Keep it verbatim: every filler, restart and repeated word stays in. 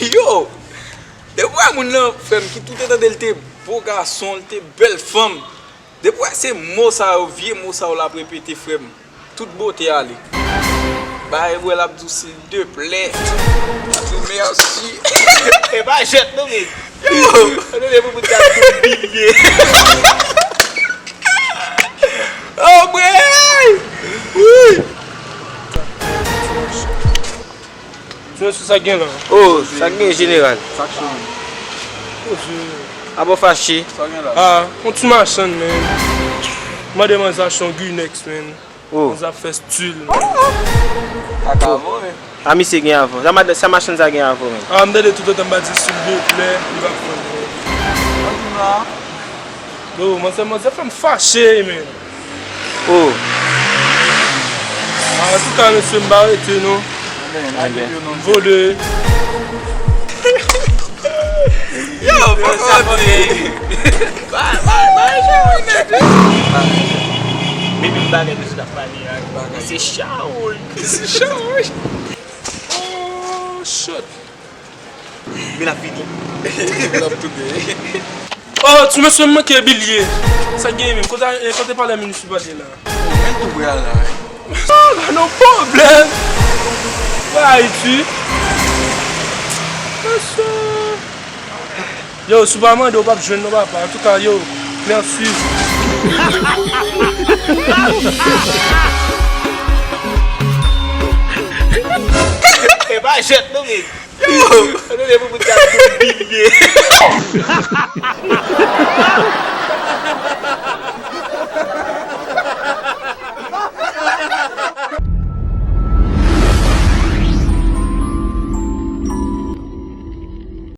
Yo! Depi w wè moun nan, frè m, ki tout etan de l te bo gason, l te bèl fanm. Depi w wè se mo sa yo, vye mo sa yo l ap repete, frè m. Tout bote ale. Bay wè l ap di w sildeplè. Ap di w mèsi. E pa jwèt non, men. Yo! Tande pou bout gad nou bilye. Oh, bwè! Wi! Ti mesye, sa gen la? Oh, sa gen, jeneral? Sa k cho, men? Oh, je- Abo fache. Sa gen la? Ah, yon ti machann, men. Mande manzè achte yon Guinex, men. Oh. Manzè ap fè stil, men. Sa ka bon, men. A misye gen avè w. Sa mad-, sa machann sa gen avè w, men. Ah, m tande tout otan m pa di sildeplè, li pa konn. Sa di la? Yo, manzè, manzè fè m fache, men. Oh. Ah, antouka, mesye, m pa rete, non. Vode. Yo, poko di. Bay, bay, bay, Jean-René. Depi bagay mesye t ap pale a, se chawoy. Se chawoy. Oh, shit. Men ap vini. L ap tounen. Oh, ti mesye, m manke bilye. Sa k genyen menm? Kote, eh, kote palè minisipalite la? Men tou pral la, wi. Ah, pa nan pwoblèm. Wè Ayiti. Mesye. Yo, si w pa mande, w p ap jwenn non, papa. Antouka, yo, mèsi. E pa jwèt non, men. Yo! Tande pou bout gad nou bilye.